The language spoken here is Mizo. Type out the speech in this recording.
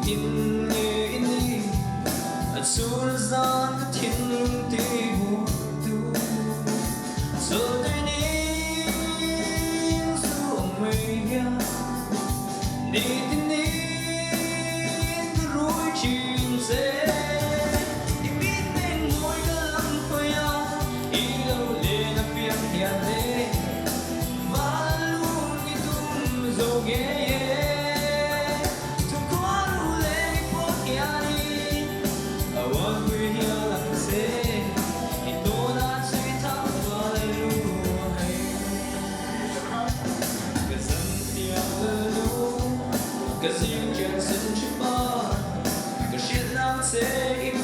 Engtin nge i nih a chhun zan ka thinlung ti buaitu Chawlhtuinin zu ang mai hian Nitinin ka rui thin che. I mitmeng mawi ka lam hawi a, i lo len a piang hian le Val lung i tum zo ngei e. Thukua ru leng i pawh hianin a uanpui hial ang che. I tawnah chhui thang tual lu a hei. Ka zam tiang lu, ka zing thian sen thi pa, ka hrilh nang che i.